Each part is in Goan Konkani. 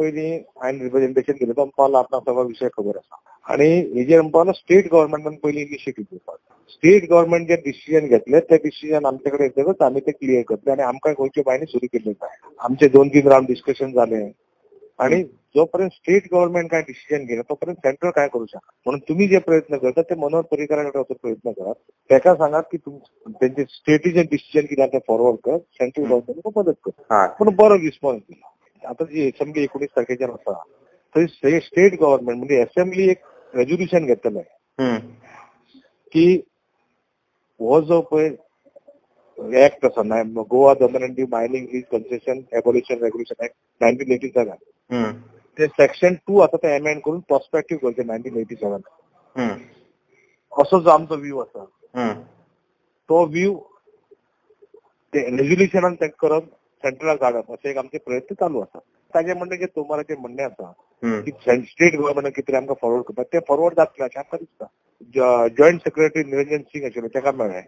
पयलीं हांवें रिप्रेझेंटेशन केलें. तो म्हणपाक लागलो आपणाक सगळो विशय खबर आसा आनी हेजेर म्हणपाक लागलो स्टेट गव्हर्मेंटान पयलीं इनिशिएटीव घेवपाक. स्टेट गव्हर्मेंट जे डिसिजन घेतले ते डिसिजन आमचे कडेन येतकच आमी ते क्लियर करतले आनी आमकां गोंयच्यो बायनी सुरू केल्ल्यो जाय. आमचे 2-3 रावंड डिस्कशन जाले आनी जो पर्यंत स्टेट गव्हर्मेंट काय डिसिजन घेना तो पर्यंत सेंट्रल काय करू शकना. म्हणून तुम्ही जे प्रयत्न करता ते मनोहर पर्रीकरा कडेन वचून प्रयत्न करात, ताका सांगात की तेंचे स्टेटीचे डिसिजन कितें आसा ते फॉरवर्ड कर, सेंट्रल गव्हर्मेंट मदत कर. पूण बरो रिस्पॉन्स दिला. आता जी असेंब्ली 19 तारखेच्यान आसा थंय स्टेट गव्हर्मेंट म्हणजे असेंब्ली एक रेजोल्युशन घेतलें की हो जो पळय एक्ट आसा Goa Daman and Diu mining lease concession abolition regulation act 1987, ते सेक्शन 2 आसा ते एमेंड करून प्रोस्पेक्टीव करचे 1987. असो जो आमचो व्यू आसा तो व्यू ते रेजोल्युशनान ते करप सेंट्रलाक धाडप अशे एक आमचे प्रयत्न चालू आसा. ताजे म्हणणें जे तोमाराचें म्हणणें आसा की स्टेट गव्हर्मेंटान कितें आमकां फॉरवर्ड करपाक ते फॉरवर्ड जातले अशें आमकां दिसता. जॉयंट सेक्रेटरी निरंजन सिंग आशिल्ले ताका मेळ्ळें,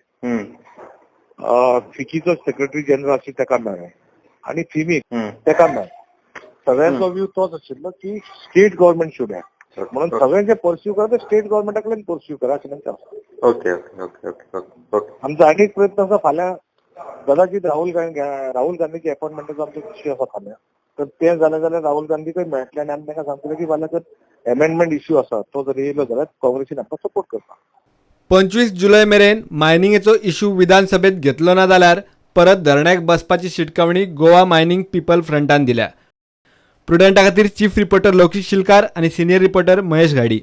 फिकीचो सेक्रेटरी जनरल आशिल्लो ताका मेळ्ळें आनी फिमीक ताका मेळ्ळें. सगळ्यांचो व्यू तोच आशिल्लो की स्टेट गव्हर्मेंट should act. म्हणून सगळ्यांचे पर्स्यू करा ते स्टेट गव्हर्मेंटा कडल्यान पर्स्यू करा अशें तांचें आसा. Okay okay okay okay okay. आमचो आनीक प्रयत्न आसा फाल्यां कदाचित राहुल गांधीचे अपॉइंटमेंटाचो आमचो इश्यू आसा फाल्यां, तर तें जालें जाल्यार राहुल गांधीकय मेळटलें आनी आमी तांकां सांगतले की फाल्यां जर एमेंडमेंट इश्यू आसा तो जर येयलो जाल्यार काँग्रेसीन आमकां सपोर्ट करता. 25 जुलय मेरेन मायनिंगेचो इश्यू विधानसभेत घेतलो ना जाल्यार परत धरण्याक बसपाची शिटकावणी गोवा मायनिंग पिपल फ्रंटान दिल्या. प्रुडंटा खातीर चीफ रिपोर्टर लौकीक शिलकार आनी सिनियर रिपोर्टर महेश घाडी.